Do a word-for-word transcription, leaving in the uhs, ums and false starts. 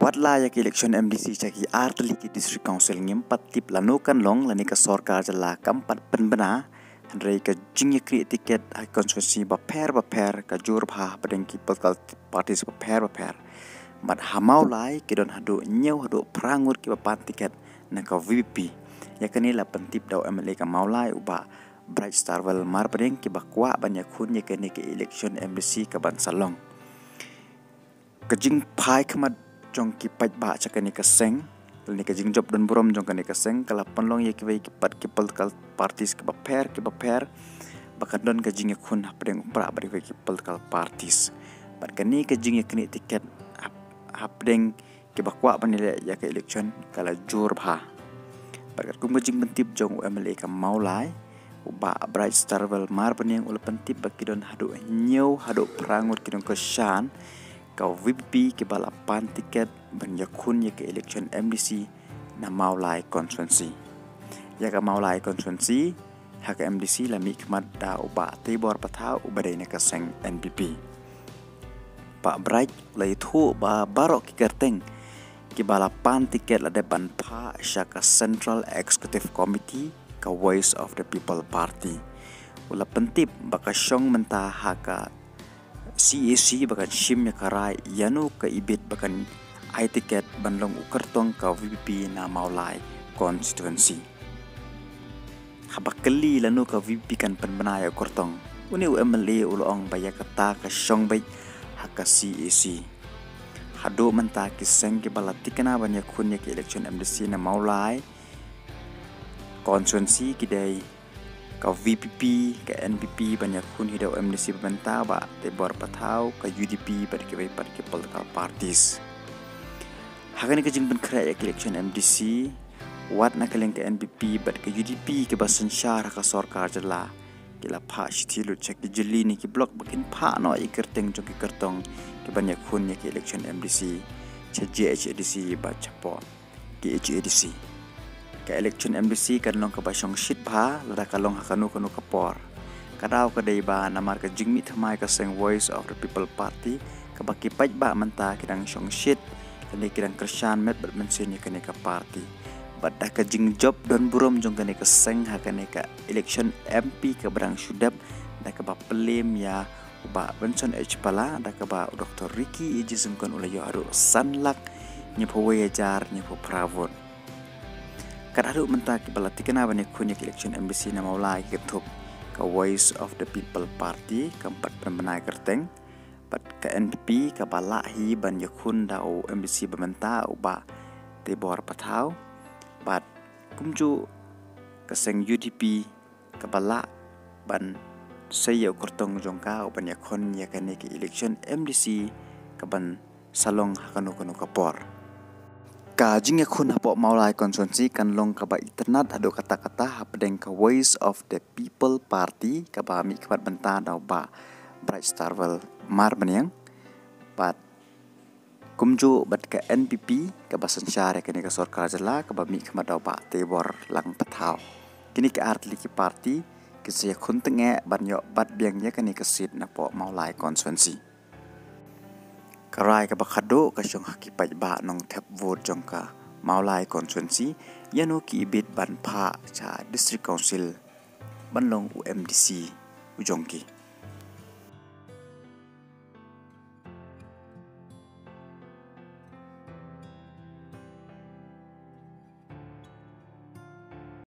Pat la ïa ka election M D C sha ki artylli ki District Council ngim pat tip lano kan long lane ka sorkar jylla kam pat pynbna, hynrei ka jingïaknieh tiket ha ki constituency bapher bapher ka jur bha hapdeng ki political parties bapher bapher. Bad ha Mawlai ki don haduh hynñiew haduh phra ngut kiba pan tiket na ka V P P. Ïa kane la pyntip da u M L A ka Mawlai u Bah Bright Starwell Marbaniang kiba kwah ban ïakhun ïa kane ka election M D C kaban sa long. Ka jingphai khmat jong ki paidbah sha kane ka seng lane ka jingjop don burom jong kane ka seng ka la pynlong ïa kiwei ki pat ki political parties kiba pher kiba pher ba kan don ka jingïakhun hapdeng u Prah bad kiwei ki political parties. Bad kane ka jingïaknieh tiket hap- hapdeng kiba kwah ban ïaleh ïa ka election ka la jur bha. Bad katkum ka jingpyntip jong u M L A ka Mawlai u Bah Bright Starwell Marbaniang u la pyntip ba ki don haduh hynñiew haduh phra ngut ki nongkyrshan ka V P P kiba la pan tiket ban ïakhun ïa ka election M D C na Mawlai constituency. Ïa ka Mawlai constituency ha ka M D C la mih khmat da u Bah Teibor Pathaw uba dei na ka seng N P P. Bah Bright u la ïathuh ba baroh ki kyrteng kiba la pan tiket la dep ban phah sha ka Central Executive Committee ka Voice of the People Party. U la pyntip ba ka shong mynta ha ka C A C ba kan shim ïa ka rai ïano ka ibit ba kan ai tiket ban long u kyrtong ka V P P na Mawlai constituency. Haba kylli lano ka V P P kan pynbna ïa u kyrtong, une u M L A u la ong ba ïa kata ka shong beit ha ka C A C. Haduh mynta ki seng kiba la tikna ban ïakhun ïa ka election M D C na Mawlai constituency ki dei ka V P P, ka N P P ban ïakhun hi da u M D C ba mynta Bah Teibor Pathaw, ka U D P bad kiwei pat ki political parties. Ha kane ka jingpynkhreh ïa ka election M D C, wat na ka liang ka N P P bad ka U D P kiba synshar ha ka sorkar jylla ki la phah shithi lut sha ki jylli ne ki block ba kin phah noh ïa ki kyrteng jong ki kyrtong kiban ïakhun ïa ka election M D C sha G H A D C bad shapoh K H A D C. Ka election M D C kan long kaba shongshit bha lada ka long ha kano kano ka por. Ka daw ka dei ba namar ka jingmih thymmai ka seng Voice of the People Party kaba ki paidbah mynta ki dang shongshit lane ki dang kyrshan met bad mynsiem ïa kane ka party. Bad da ka jingjop don burom jong kane ka seng ha kane ka election M P kaba dang shu dep da kaba pynlem ïa u Bah Benson H Pala da kaba u Doktor Ricky A J Syngkon u la ïoh haduh san lak hynñiewphew wei hajar hynñiewphew phra vote. Kat haduh mynta kiba la tikna ban ïakhun ïa ka election M D C na Mawlai ki kynthup ka Voice of the People Party kam pat pynbna kyrteng, bad ka N P P kaba lah hi ban ïakhun da u M D C ba mynta u Bah Teibor Pathaw, bad kumjuh ka seng U D P kaba lah ban sei ïa u kyrtong jong ka uban ïakhun ïa kane ka election M D C kaban sa long ha kano kano ka por. Ka jingïakhun hapoh Mawlai constituency kan long kaba itynnad haduh katta katta hapdeng ka Voice of the People Party kaba mih khmat bynta da u Bah Bright Starwell Marbaniang, bad kumjuh bad ka N P P kaba synshar ïa kane ka sorkar jylla kaba mih khmat da u Bah Teibor Lang Pathaw. Kine ki artylli ki party ki sa ïakhun tyngeh ban ïoh bat biang ïa kane ka seat napoh Mawlai constituency. Ka rai kaba khadduh ka shong ha ki paidbah nongthep vote jong ka Mawlai constituency ïano ki ibit ban phah sha District Council ban long u M D C u jong ki.